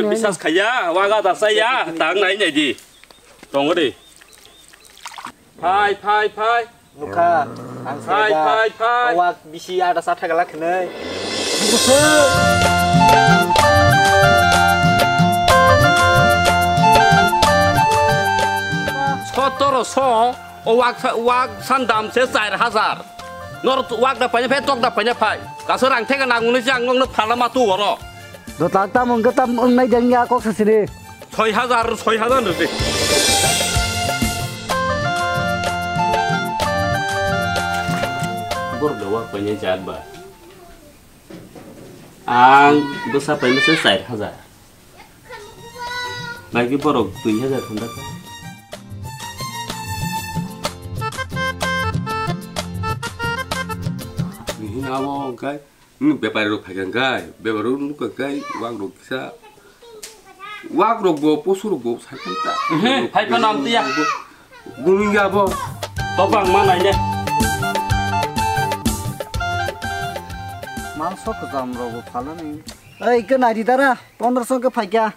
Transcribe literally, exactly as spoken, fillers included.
Bisas khaiya, waga dasa ya, tang nai nai di. Tongo di. Phai, phai, phai. Nukha, ang phai, phai, phai. Wak bisi ada satha galak khnai. Sotoro so, o wak, wak san dam se char hajar. Nor wak da paina phai, tok da paina phai. Kaso rang thega nang uni jang nong no phala ma tu oro. Do tak tam wng tam wng nai jang ya kok sasiri. Soi hajar, soi hajar rwdi. Borok da wak paina jat ba. Ang bwsa paina se char hajar. Bagi borok dui hajar thanda ka. Nihini abo kai. Nwng bepari rok phai kha kai, bepari rok nukha kai, wak rok kisa. Wak rok bo, posu rok bo, sai khan ta. Ehe, phai phano ang tiya. Buming ga bo. Tobang ma nai ne. Mangso kwcham rok bo phalani. Ei, ke nai di dara, pondro so ke phai kya.